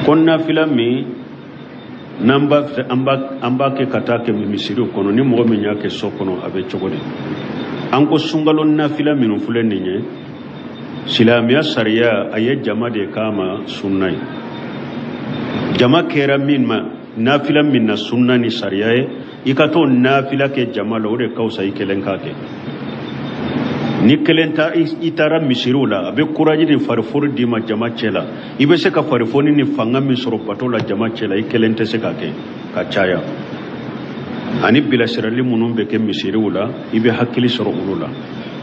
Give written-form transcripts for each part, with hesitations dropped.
Ko nafila min n'an b'a fɛ an b'a kɛ ka taa kɛ misiriw kɔnɔ, ni mɔgɔ min y'a kɛ so kɔnɔ, a bɛ cogo di? An ko sunkalo nafila minnu filɛ nin ye, silamɛya sariya a ye jama de k'a ma sunna ye. Jama kɛra min ma nafila min na sunna ni sariya ye, i ka t'o nafila kɛ jama la, o de ka fisa i kelen k'a kɛ. Ni kelen ta i taara misiriw la, a bɛ kuraji ni farifoni d'i ma jama cɛ la. I bɛ se ka farifoni ni fanga min sɔrɔ bato la jama cɛ la, i kelen tɛ se k'a kɛ ka caya. Ani bilasirali minnu bɛ kɛ misiriw la, i bɛ hakili sɔrɔ olu la.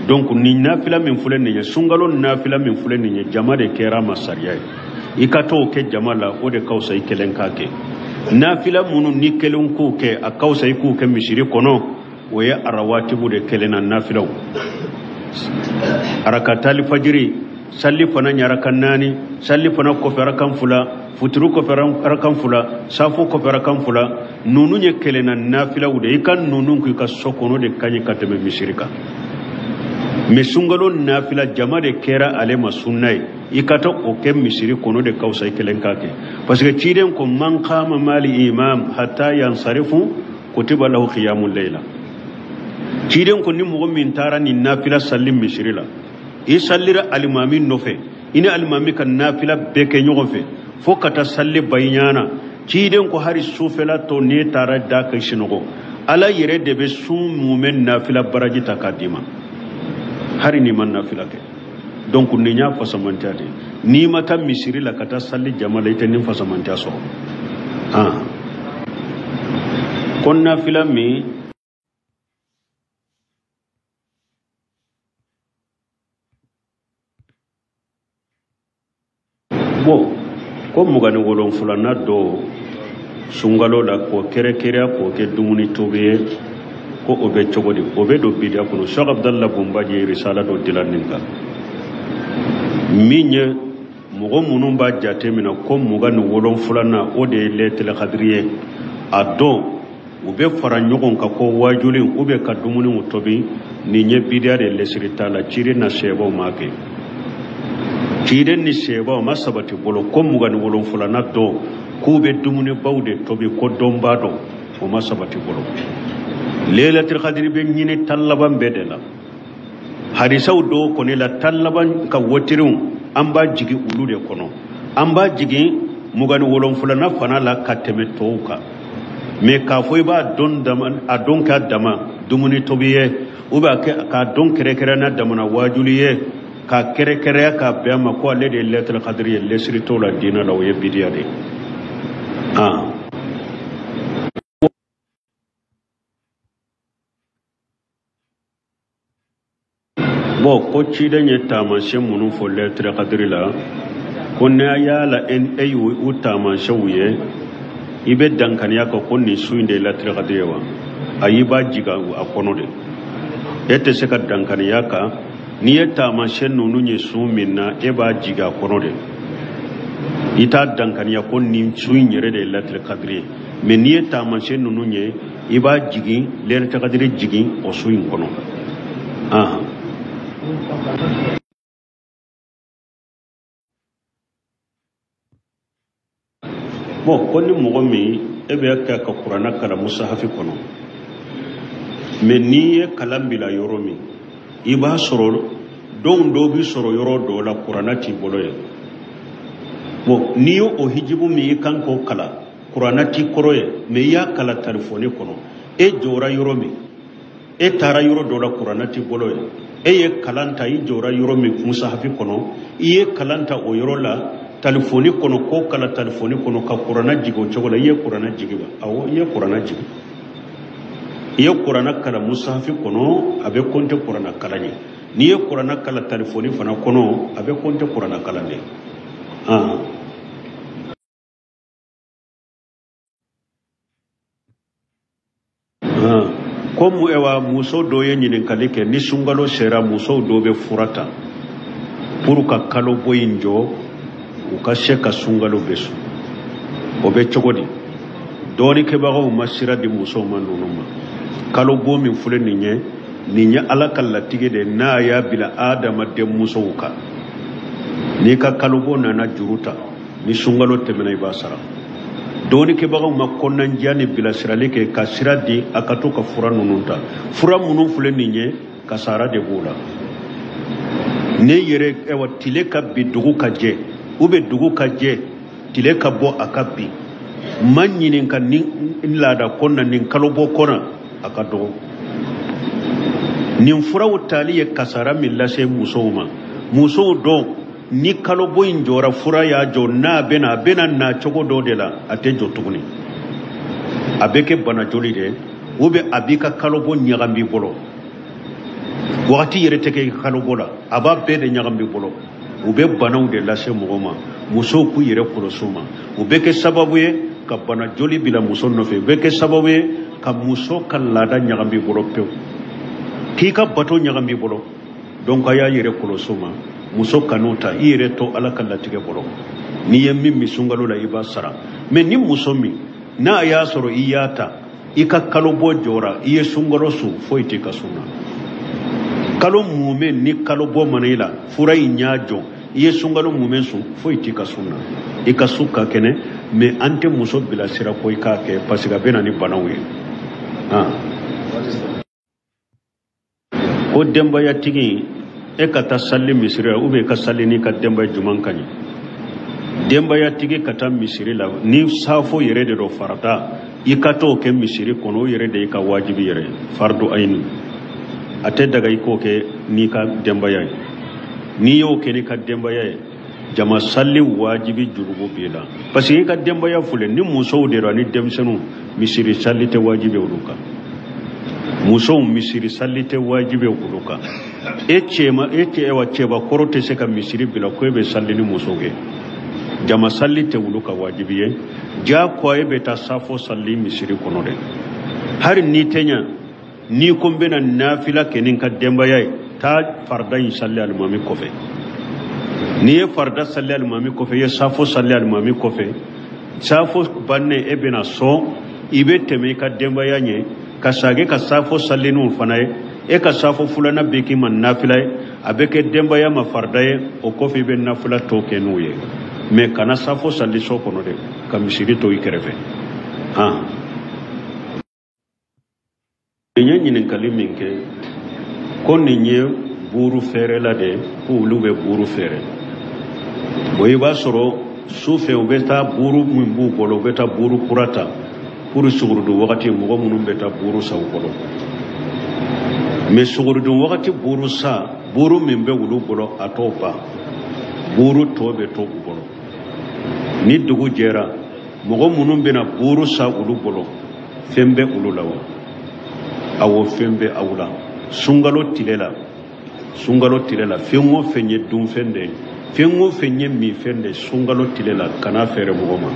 Donc nin nafila min filɛ nin ye, sunkalo nafila min filɛ nin ye, jama de kɛra a ma sariya ye. I ka t'o kɛ jama la, o de ka fisa i kelen k'a kɛ. Nafila minnu ni kelen k'o kɛ, a ka fisa i k'o kɛ misiri kɔnɔ, o ye arawatibu de kelen na nafilaw. Arakatali fajiri, salli fana ɲaraka 4, salli fana kɔfɛ arakan 2, futuru kɔfɛ arakan 2, safo kɔfɛ arakan 2, ninnu ye kelen na nafilaw de. I ka ninnu k'i ka so kɔnɔ de ka ɲi ka tɛmɛ misiri kan. Mais sunkalo nafila jama de kɛra ale ma sunna ye, i ka taa o kɛ misiri kɔnɔ de ka fisa i kelen k'a kɛ. Parce que ciden ko man qama mali imam hatta yansarifu kutiba lahu qiyamul layla. Ciden ko ni mɔgɔ min taara nin nafila salli misiri la, i sallira alimami nɔfɛ, i ni alimami ka nafila bɛɛ kɛ ɲɔgɔn fɛ fo ka taa salli bayiɲana, ciden ko hari sufɛla tɔ n'e taara da ka sunɔgɔ, Ala yɛrɛ de bɛ sun mumɛ nafila baraji ta k'a d'i ma, hari n'i ma nafila kɛ. Donc nin y'a fasamantiya de ye. N'i ma taa misiri la ka taa salli jama la, i tɛ nin fasamantiya sɔrɔ. Ko nafila min bon ko 27nan dɔ sunkalo la k'o kɛrɛkɛrɛya k'o kɛ dumuni tobi ye, ko o bɛ cogo di? O bɛ don bidiya kɔnɔ. Cheikh Abdallah Bunbaji ye risala dɔ dilan nin kan, min ye mɔgɔ minnu b'a jate minɛ ko 27nan o de ye lɛtɛlɛ kadiri ye, a dɔn u bɛ fara ɲɔgɔn kan ko wajuli u bɛ ka dumuniw tobi, nin ye bidiya de lɛsiri t'a la. Ciden na sɛbɛw ma kɛ, ciden ni sɛbɛw ma sabati bolo ko 27nan dɔn k'u bɛ dumunibaw de tobi ko dɔnba dɔn, o ma sabati bolo. Lailatul Qadr bɛ ɲini tan laban bɛɛ de la. Hadisaw dɔw kɔni la tan laban ka wotiriw an b'a jigin olu de kɔnɔ, an b'a jigin 27nan fana la ka tɛmɛ tɔw kan. Mais k'a fɔ i b'a dɔn dama, a dɔn k'a dama dumuni tobi ye, ou bien k'a dɔn kɛrɛnkɛrɛnnenya damana wajuli ye, k'a kɛrɛnkɛrɛnya k'a bɛn a ma ko ale de ye Lailatul Qadr ye, lɛsiri t'o la diinɛ la, o ye bidiya de ye. Bon ko ciden ye taamasiyɛn minnu fɔ Lailatul Qadr la, ko n'a y'a la e y'u taamasiyɛnw ye, i bɛ dankaniya kan ko nin su in de ye Lailatul Qadr ye wa? Ayi, i b'a jigin a kɔnɔ de. E tɛ se ka dankaniya kan. N'i ye taamasiyɛn ninnu ye su min na, e b'a jigin a kɔnɔ de. I t'a dankaniya ko nin su in yɛrɛ de ye Lailatul Qadr ye. Mais n'i ye taamasiyɛn ninnu ye, i b'a jigin Lailatul Qadr jigin o su in kɔnɔ. Bon ko ni mɔgɔ min e bɛ kɛ ka kuranɛ kalan musahafi kɔnɔ, mais n'i ye kalan bila yɔrɔ min, i b'a sɔrɔ don dɔw bɛ sɔrɔ yɔrɔ dɔw la kuranɛ t'i bolo yen. Bon n'i ye o hijibu min i kan k'o kalan, kuranɛ t'i kɔrɔ ye, mais i y'a kalan telefɔni kɔnɔ, e jɔra yɔrɔ min, e taara yɔrɔ dɔ la kuranɛ t'i bolo ye, e ye kalan ta, i jɔra yɔrɔ min musahafi kɔnɔ, i ye kalan ta o yɔrɔ la telefɔni kɔnɔ, k'o kalan telefɔni kɔnɔ ka kuranɛ jigin o cogo la, i ye kuranɛ jigin wa? Awɔ, i ye kuranɛ jigin. I ye kuranɛ kalan musahafi kɔnɔ, a bɛ kɔnte kuranɛ kalan ye. N'i ye kuranɛ kalan telefɔni fana kɔnɔ, a bɛ kɔnte kuranɛ kalan de. Ko muso dɔ ye ɲininkali kɛ, ni sunkalo sera musow dɔw bɛ fura ta pour ka kalo bɔ in jɔ, u ka se ka sunkalo bɛ sun. O bɛ cogo di? Dɔɔnikɛbagaw ma sira di musow ma ninnu ma. Kalo bɔ min filɛ nin ye, nin ye Ala ka latigɛ de ye, n'a y'a bila adamaden musow kan. N'i ka kalo bɔ nana juru ta, Ni sunkalo tɛmɛna, i b'a sara. Dɔɔnikɛbagaw ma kɔnɔnajɛya ni bilasirali kɛ ka sira di a ka to ka fura ninnu ta. Fura minnu filɛ nin ye, kasara de b'o la. Ne yɛrɛ, ayiwa, tile ka bi, dugu ka jɛ, ou bien dugu ka jɛ, tile ka bɔ, a ka bi ma ɲininka ni laada kɔnɔna nin kalo bɔ kɔnɔ, a ka dɔgɔ. Nin furaw tali ye kasara min lase musow ma. Musow dɔn ni kalo bɔ in jɔra, fura y'a jɔ, n'a bɛna, a bɛna na cogo dɔ de la, a tɛ jɔ tuguni, a bɛ kɛ bana joli de ye, ou bien a b'i ka kalo bɔ ɲagami bolo. Wagati yɛrɛ tɛ kɛ i ka kalo bɔ la, a b'a bɛɛ de ɲagami bolo. U bɛ banaw de lase mɔgɔ ma. Musow k'u yɛrɛ kɔlɔsi u ma. U bɛ kɛ sababu ye ka bana joli bila muso nɔfɛ, u bɛ kɛ sababu ye ka muso ka laada ɲagami bolo pewu, k'i ka bato ɲagami bolo. Donc a y'a yɛrɛ kɔlɔsi u ma. Muso kan'u ta, i yɛrɛ to Ala ka latigɛ bolo. N'i ye min min sunkalo la, i b'a sara. Mais ni muso min n'a y'a sɔrɔ i y'a ta, i ka kalo bɔ jɔra, i ye sunkalo sun, foyi t'i ka sun na. Kalo mumɛ ni kalo bɔ mana i la, fura in y'a jɔ, i ye sunkalo mumɛ sun, foyi t'i ka sun na, i ka sun ka kɛnɛ. Mais an tɛ muso bilasira ko i k'a kɛ, parce que a bɛ na ni banaw ye. Ko denbayatigi, e ka taa sali misiri la, ou bien i ka sali n'i ka denbaya, juman ka ɲi? Denbayatigi ka taa misiri la ni safo yɛrɛ de don, farata, i ka t'o kɛ misiri kɔnɔ, o yɛrɛ de y'i ka wajibi yɛrɛ, fardu ayini. A tɛ daga i k'o kɛ n'i ka denbaya ye. N'i y'o kɛ n'i ka denbaya ye, jama sali wajibi jurubu b'i la, parce que i ka denbaya filɛ ni musow de don ani denmisɛnninw, misiri sali tɛ wajibi olu kan. Musow, misiri sali tɛ wajibi olu kan. E cɛma, e cɛ wa cɛbakɔrɔ tɛ se ka misiri bila ko e bɛ sali ni musow ye. Jama sali tɛ olu ka wajibi ye. Diyagoya e bɛ taa safo sali misiri kɔnɔ dɛ. Hali n'i tɛ ɲa, n'i ko n bɛna nafila kɛ ni n ka denbaya ye, taa farida in sali alimami kɔfɛ. N'i ye farida sali alimami kɔfɛ, i ye safo sali alimami kɔfɛ, safo bannen, e bɛna sɔn, i bɛ tɛmɛ i ka denbaya ɲɛ ka sagi ka safo sali n'o fana ye. E ka safo filanan bɛ k'i ma nafila ye, a bɛ kɛ denbaya ma farida ye. O kɔfɛ, i bɛ nafila tɔ kɛ n'o ye. Mais kana safo sali so kɔnɔ dɛ, ka misiri to i kɛrɛfɛ. Han, nin ye ɲininkali min kɛ ko nin ye buuru feerela de ye, ko olu bɛ buuru feere. Bon, i b'a sɔrɔ su fɛ, u bɛ taa buuru min b'u bolo, u bɛ taa buuru kura ta pour sugurudun wagati, mɔgɔ minnu bɛ taa buuru san u bolo. Mais sugurudun wagati buuru san, buuru min bɛ olu bolo, a t'o ban, buuru tɔ bɛ to u bolo. Ni dugu jɛra, mɔgɔ minnu bɛna buuru san olu bolo, fɛn bɛ olu la wa? Awɔ, fɛn bɛ aw la. Sunkalo tile la, sunkalo tile la, fɛn o fɛn ye dunfɛn de ye, fɛn o fɛn ye minfɛn de ye, sunkalo tile la, kana feere mɔgɔ ma.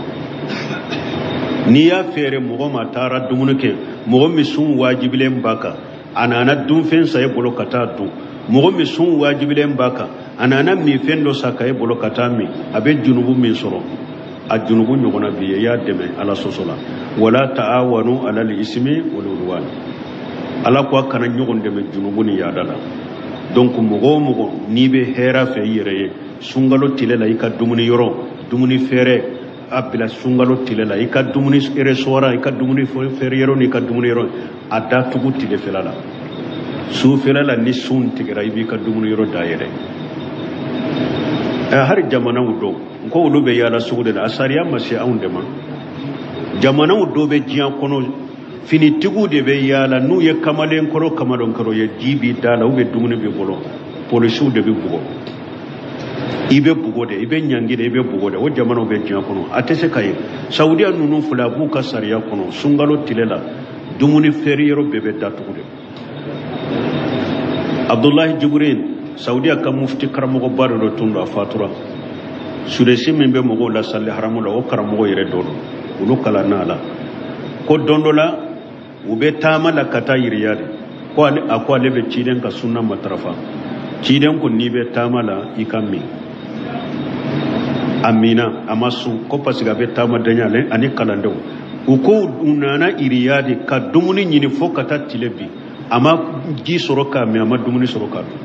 N'i y'a feere mɔgɔ ma, a taara dumuni kɛ, mɔgɔ min sun wajibilen b'a kan, a nana dunfɛn san e bolo ka taa dun, mɔgɔ min sun wajibilen b'a kan, a nana minfɛn dɔ san ka e bolo ka taa min, a bɛ junubu min sɔrɔ, a junubu ɲɔgɔnna b'i ye. I y'a dɛmɛ Ala sɔsɔ la. Wala ta'awanu alal ismi wal udwan. Ala ko a kana ɲɔgɔn dɛmɛ junubu ni yaada la. Donc mɔgɔ o mɔgɔ n'i bɛ hɛrɛ fɛ i yɛrɛ ye, sunkalo tile la, i ka dumuni yɔrɔ, dumuni feere, a bila sunkalo tile la, i ka dumuni restaurant, i ka dumuni feere yɔrɔ n'i ka dumuni yɔrɔ, a datugu tilefɛla la. Sufɛla la, ni sun tigɛra, i b'i ka dumuni yɔrɔ dayɛlɛ. Ɛ, hali jamanaw dɔw n ko olu bɛ yaala sugu de la, a sariya ma se anw de ma. Jamanaw dɔ bɛ diɲɛ kɔnɔ, finitigiw de bɛ yaala, n'u ye kamalen kɔrɔ kamalen kɔrɔ ye, ji b'i da la ou bien dumuni b'i bolo, polisiw de bɛ bugɔ. I bɛ bugɔ de, i bɛ ɲangi de, i bɛ bugɔ de. O jamanaw bɛ diɲɛ kɔnɔ, a tɛ se ka ye. Saudiya ninnu filɛ, a b'u ka sariya kɔnɔ, sunkalo tile la, dumuni feere yɔrɔ bɛɛ bɛ datugu de. Abdulahi Jibrin, Saudiya ka mufti karamɔgɔba dɔ tun don, a fatura. Suresi min bɛ mɔgɔw lasali haramu la, o karamɔgɔ yɛrɛ dɔ don, olu kalanna a la. Ko don dɔ la, u bɛ taama la ka taa Yiriyadi, ko ale, a ko ale bɛ ciden ka sunna matarafa. Ciden ko n'i bɛ taama la, i ka min. A minna, a ma sun, ko parce que a bɛ taama danya ale ani kalandenw. U ko u nana Iriyadi ka dumuni ɲini fo ka taa tile bin, a ma ji sɔrɔ k'a min, a ma dumuni sɔrɔ k'a dun.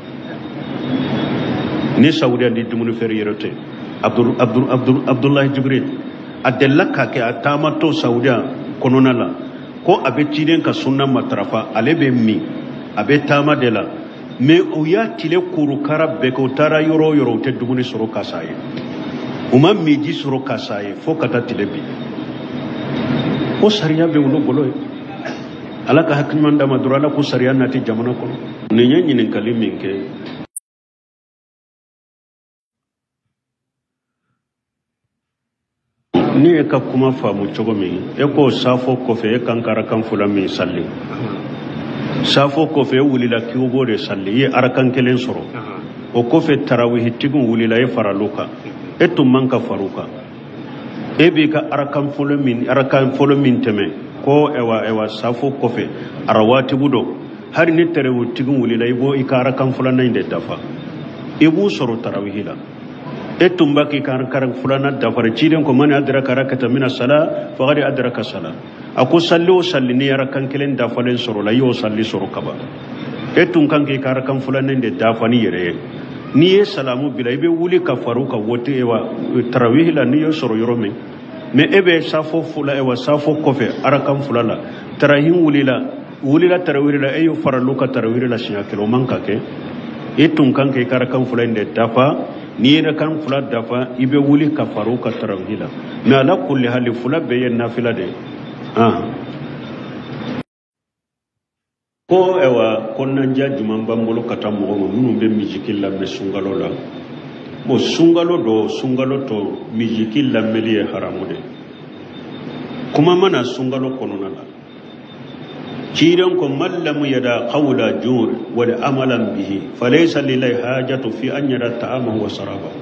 Ni Saudiya ni dumuni feere yɔrɔ tɛ. Abdulahi Jibril a delila k'a kɛ a taamatɔ Saudiya kɔnɔna la ko a bɛ ciden ka sunna matarafa, ale bɛ min, a bɛ taama de la, mais u y'a tile kurukara bɛɛ kɛ, u taara yɔrɔ o yɔrɔ, u tɛ dumuni sɔrɔ ka san ye, u ma miji sɔrɔ ka san ye fo ka taa tile bin. Ko sariya bɛ olu bolo ye. Ala ka hakili ɲuman d'a ma dɔrɔn, Ala ko sariya nati jamana kɔnɔ. Nin ye ɲininkali min kɛ, ne ye ka kuma faamu cogo min, e ko safo kɔfɛ e kan ka arakan fila min sali, safo kɔfɛ e wulila k'i b'o de sali, i ye arakan kelen sɔrɔ, o kɔfɛ tarawihitigiw wulila e faral'o kan, e tun man ka far'o kan, e b'i ka arakan fɔlɔ min tɛmɛ ko ɛwa safo kɔfɛ arawatibu dɔ, hali ni tarawihitigiw wulila i b'o i ka arakan filanan in de dafa, i b'u sɔrɔ tarawihi la. E tun b'a k'i ka arakan filanan dafara, ciden ko mani adraka rakata mina sala faqad adraka sala, a ko salli o salli ni arakan kelen dafalen sɔrɔ la, i y'o salli sɔrɔ kaban. E tun kan k'i ka arakan filanan de dafa ni yɛrɛ ye, n'i ye salamu bila i bɛ wuli ka far'u kan wote wa tarawihi la n'i y'o sɔrɔ yɔrɔ min, mais e bɛ safo fila wa safo kɔfɛ arakan fila la, tarahin wulila tarawihi la, e y'o faral'u ka tarawihi la siɲɛ kelen, o man ka kɛ. E tun kan k'i ka arakan fila in de dafa, n'i ye arakan fila dafa i bɛ wuli ka far'u ka tarawihi la, mais ala kulli hali fila bɛɛ ye nafila de ye. Ko ɛwa kɔnɔnanja jumɛn b'an bolo ka taa mɔgɔ ma minnu bɛ misiki lamɛn sunkalo la? Bon, sunkalo dɔ sunkalo tɔ misiki lamɛnli ye haramu de ye. Kuma mana sunkalo kɔnɔna la, ciden ko man lam yada qawla jur wal amalan bihi falaysa lillahi hajatu fi an yada ta'amahu wa sarabahu.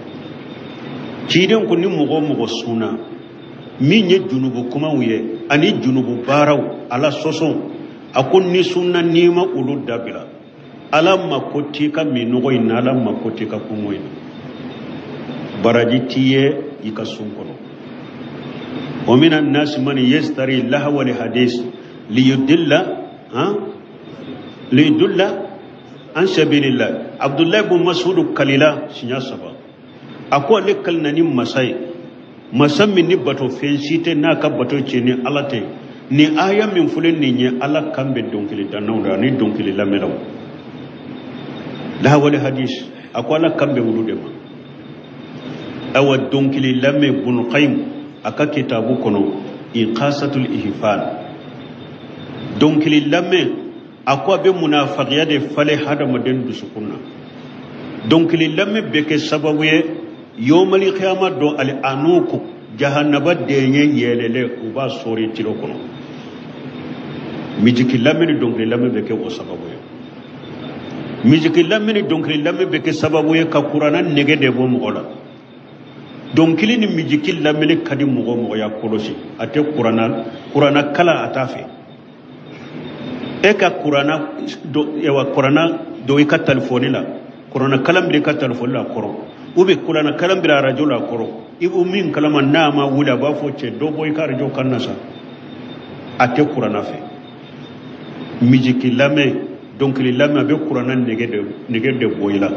Ciden ko ni mɔgɔ o mɔgɔ sunna min ye junubu kumaw ye ani junubu baaraw ala sɔsɔ, a ko ni sunna n'i ma olu dabila, ala mako t'i ka minɔgɔ in na, ala mako t'i ka kɔngɔ in na, baraji t'i ye i ka sun kɔnɔ. Wa mina nasi man yastari lahwa li hadis liyudilla an sabilillah. Abdullahi bin Mas'ud kalila siɲɛ saba, a ko ale kalina ni masa ye, masa min ni bato fɛn si tɛ n'a ka bato cɛ ni ala tɛ, ni aya min filɛ nin ye ala kan bɛ dɔnkili dannaw la ani dɔnkili lamɛnnaw. Lahawale hadis, a ko ala kan bɛ olu de ma. Awa dɔnkili lamɛn Ibn Qayyim a ka kitabu kɔnɔ Iqasatul Ihfan, dɔnkili lamɛn a ko a bɛ munafagiya de falen hadamaden dusukun na. Dɔnkili lamɛn bɛ kɛ sababu ye yomali kiyama dɔ ali anuku jahannaba den ye yɛlɛlen u b'a sɔri tilo kɔnɔ. Misiki lamɛn ni dɔnkili lamɛn bɛ kɛ o sababu ye. Misiki lamɛn ni dɔnkili lamɛn bɛ kɛ sababu ye ka kuranna nege de bɔ mɔgɔ la. Dɔnkili ni misiki lamɛnni ka di mɔgɔ mɔgɔ y'a kɔlɔsi, a tɛ kuranna kalan a t'a fɛ. E ka kuranna don i ka telefɔni la, kuranna kalan bila i ka telefɔni la kɔrɔ, ou bien kuranna kalan bila arajo la kɔrɔ, i b'o min kalama n'a ma wuli a b'a fɔ cɛ dɔ bɔ i ka arajo kan na sa, a tɛ kuranna fɛ. Misiki lamɛn dɔnkili lamɛn a bɛ kuranna nege de bɔ i la,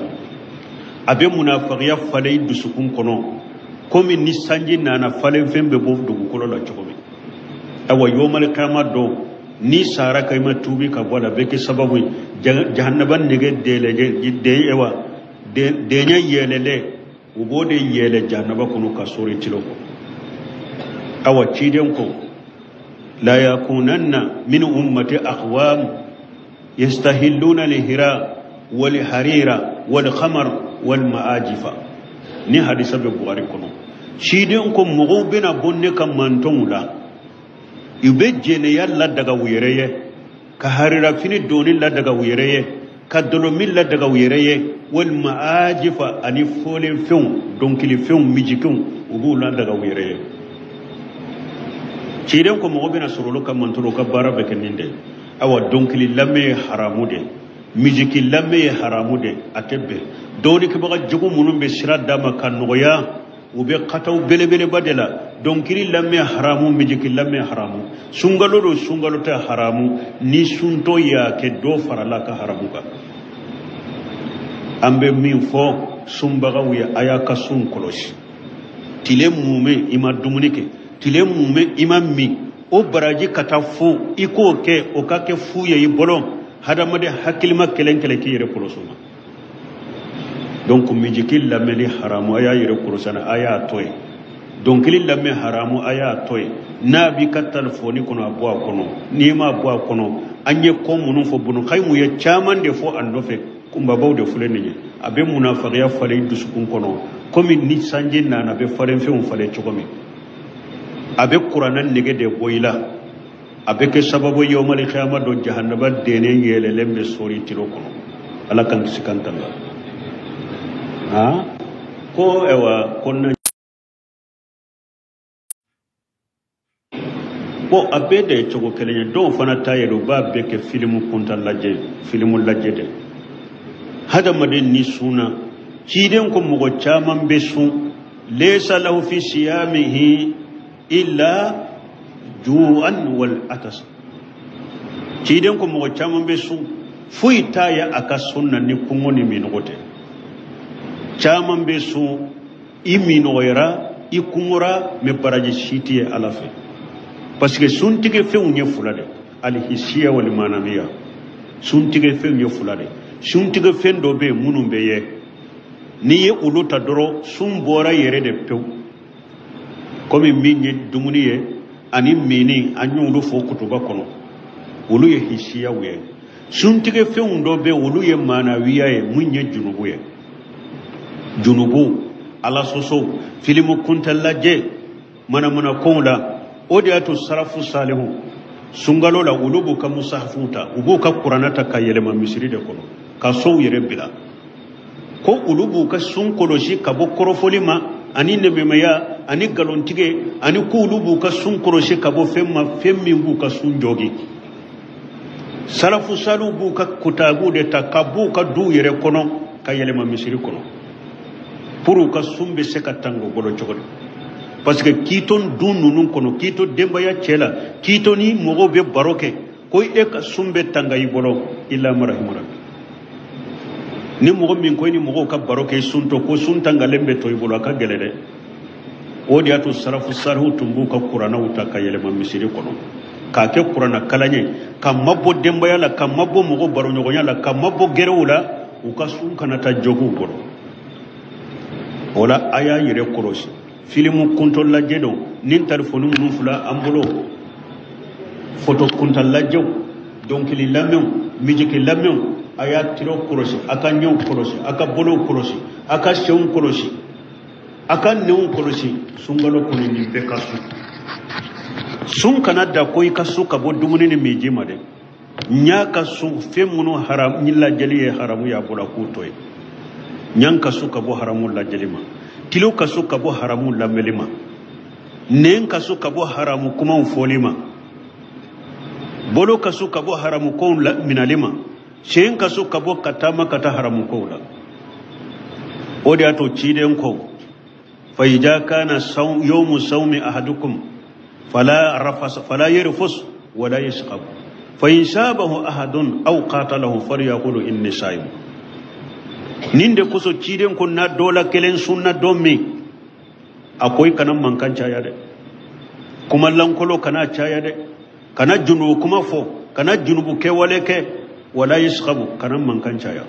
a bɛ munafagiya falen i dusukun kɔnɔ komi ni sanji nana falenfɛn bɛ bɔ dugukolo la cogo min. Awa yomali kama dɔw ni sara ka i ma tuubi ka bɔ a la, a bɛ kɛ sababu ye jahannaba nege deɲɛ yɛlɛlen u b'o de yɛlɛ jahannaba kɔnɔ ka sori tilo kɔ. Awa ciden ko la yakunanna min ummati aqwam yastahilluna lihira wal harira wal khamar wal ma'ajifa. Ni hadisa bɛ Bukhari kɔnɔ. Ciden ko mɔgɔw bɛna bɔ ne ka mantɔnw la, u bɛ jɛnɛya ladaga u yɛrɛ ye, ka harirafini donni ladaga u yɛrɛ ye, ka dɔlɔmin ladaga u yɛrɛ ye, walima ajifa ani fɔlenfɛnw, dɔnkilifɛnw, mijikiw, u b'u ladaga u yɛrɛ ye. Ciden ko mɔgɔ bɛna sɔrɔ olu ka mantɔn, u ka baara bɛ kɛ nin de ye. Awa dɔnkili lamɛn ye haramu de ye, misiki lamɛn ye haramu de ye, a tɛ bɛn. Dɔnnikɛbaga jugu minnu bɛ sira d'a ma ka nɔgɔya, u bɛ kataw belebeleba de la. Dɔnkili lamɛn haramu, misiki lamɛn haramu, sunkalo don sunkalo tɛ haramu, ni suntɔ y'a kɛ dɔ farala ka haramu kan. An bɛ min fɔ sunbagaw ye, a y'a ka sun kɔlɔsi. Tile mumɛ i ma dumuni kɛ, tile mumɛ i ma min, o baraji ka taa fo i k'o kɛ, o ka kɛ fu ye i bolo. Hadamaden hakilima kelen kelen k'i yɛrɛ kɔlɔsi o ma. Donc mijiki lamɛnni haramu, a y'a yɛrɛ kɔlɔsi a y'a to yen. Dɔnkili lamɛn haramu, a y'a to yen. N'a b'i ka telefɔni kɔnɔ, a bɔ a kɔnɔ. N'i m'a bɔ a kɔnɔ, an ye ko minnu fɔ, Bunu Kayimu ye caman de fɔ a nɔfɛ, kunbabaw de filɛ nin ye. A bɛ munafagiya falen i dusukun kɔnɔ, komi ni sanji nana a bɛ falenfɛnw falen cogo min. A bɛ kuranɛ nege de bɔ i la. A bɛ kɛ sababu ye yawmal kiyama don jahannaba denen yɛlɛlen bɛ sɔri tilo kɔnɔ. Ala k'an kisi k'an tanga. Ko ɛwa ko na bon a bɛɛ de ye cogo kelen ye. Dɔw fana ta yɛrɛ u b'a bɛɛ kɛ filimu kunta lajɛ, filimu lajɛ de. Hadamaden ni sunna, ciden ko mɔgɔ caman bɛ sun, laysa lahu fi siyamihi illa ju'an wal atas. Ciden ko mɔgɔ caman bɛ sun, foyi t'a ye a ka sun na ni kɔngɔ ni minɔgɔ tɛ. Caman bɛ sun, i minɔgɔyara, i kɔngɔra, mɛ baraji si tɛ ye Ala fɛ. Parce que suntigɛ fɛnw ye fila de, alihisiya wal manamiya. Suntigɛ fɛnw ye fila de. Suntigɛ fɛn dɔ bɛ yen minnu bɛ ye, n'i ye olu ta dɔrɔn sun bɔra yɛrɛ de pewu. Komi min ye dumuni ye ani minni, an y'olu fɔ kutuba kɔnɔ, olu ye hisiyaw ye. Suntigɛ fɛnw dɔ bɛ yen, olu ye manawiya ye, mun ye junubu ye. Junubu, ala sɔsɔ, filimu kunta lajɛ, manamanakow la. O de y'a to sarafu salihu sunkalo la, olu b'u ka musahafuw ta, u b'u ka kuranɛ ta ka yɛlɛma misiri de kɔnɔ, ka sow yɛrɛ bila. Ko olu b'u ka sun kɔlɔsi ka bɔ kɔrɔfɔli ma ani nɛmɛmaya ani nkalontigɛ, ani ko olu b'u ka sun kɔlɔsi ka bɔ fɛn ma, fɛn min b'u ka sun jɔgi. Salafu salihu b'u ka kutabu de ta ka b'u ka duw yɛrɛ kɔnɔ ka yɛlɛma misiri kɔnɔ, pour u ka sun bɛ se ka tanga u bolo cogo di. Parce que k'i to dun ninnu kɔnɔ, k'i to denbaya cɛ la, k'i to ni mɔgɔw bɛ baro kɛ, ko e ka sun bɛ tanga i bolo, illa marahima rabbi. Ni mɔgɔ min ko i ni mɔgɔw ka baro kɛ i sun to, ko sun tangalen bɛ to i bolo, a ka gɛlɛn dɛ. O de y'a to sarafu salihu tun b'u ka kuranɛw ta ka yɛlɛma misiri kɔnɔ, k'a kɛ kuranɛ kalan ye, ka mabɔ denbaya la, ka mabɔ mɔgɔ baroɲɔgɔnya la, ka mabɔ gɛrɛw la, u ka sun kana taa jogow bolo. O la a y'a yɛrɛ kɔlɔsi. Filimu kuntɔ lajɛ don ni telefɔni minnu filɛ an bolo, foto kunta lajɛw, dɔnkili lamɛnw, mijiki lamɛnw, a y'a tiro kɔlɔsi, a ka ɲɛw kɔlɔsi, a ka bolow kɔlɔsi, a ka senw kɔlɔsi, a ka nɛnw kɔlɔsi. Sunkalo kɔnɔ nin bɛɛ ka sun. Sun kana da ko i ka sun ka bɔ dumuni ni minji ma dɛ. Ɲa ka sun fɛn minnu haram ni lajɛli ye haramu y'a bolo, a k'o to yen. Ɲan ka sun ka bɔ haramu lajɛli ma, kilo ka sun ka bɔ haramu lamɛnli ma, nɛn ka sun ka bɔ haramu kumaw fɔli ma, bolo ka sun ka bɔ haramu kow minali ma, sen ka sun ka bɔ ka taama ka taa haramu kow la. O de y'a to ciden ko fa idza kana yawmu sawmi ahadukum fala rafas fala yarfus wala yasqab fa in sabahu ahadun aw qatalahu falyaqulu inni sa'im. Nin de kosɔn ciden ko n'a dɔ la kelen sunna don min, a ko i kana mankan caya dɛ, kuma lankolon kana caya dɛ, kana junubu kuma fɔ, kana junubu kɛwale kɛ, wala yasqabu, kana mankan caya.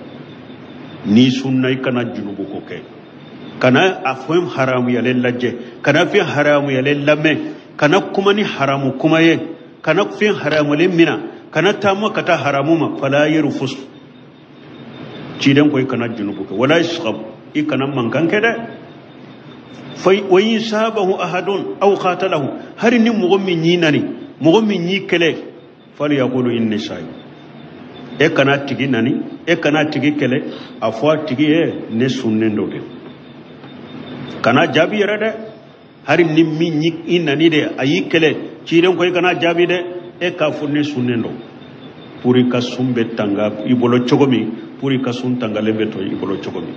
N'i sunna i kana junubu ko kɛ, kana a fɛn haramuyalen lajɛ, kana fɛn haramuyalen lamɛn, kana kuma ni haramu kuma ye, kana fɛn haramuyalen mina, kana taama ka taa haramu ma. Fala yarfus, ciden ko i kana junubu kɛ, wala yasqabu, i kana mankan kɛ dɛ. Fa wa in sabahu ahadun aw qatalahu, hari ni mɔgɔ min y'i nani, mɔgɔ min y'i kɛlɛ, falyaqulu inni sa'im. E kana tigi nani, e kana tigi kɛlɛ, a fɔ a tigi ye ne sunnen don dɛ. Kana jaabi yɛrɛ dɛ, hari ni min y'i nani dɛ, a y'i kɛlɛ, ciden ko i kana jaabi dɛ, e k'a fɔ ne sunnen don. Pour i ka sun bɛ tanga i bolo cogo min, pour i ka sun tangalen bɛ to i bolo cogo min.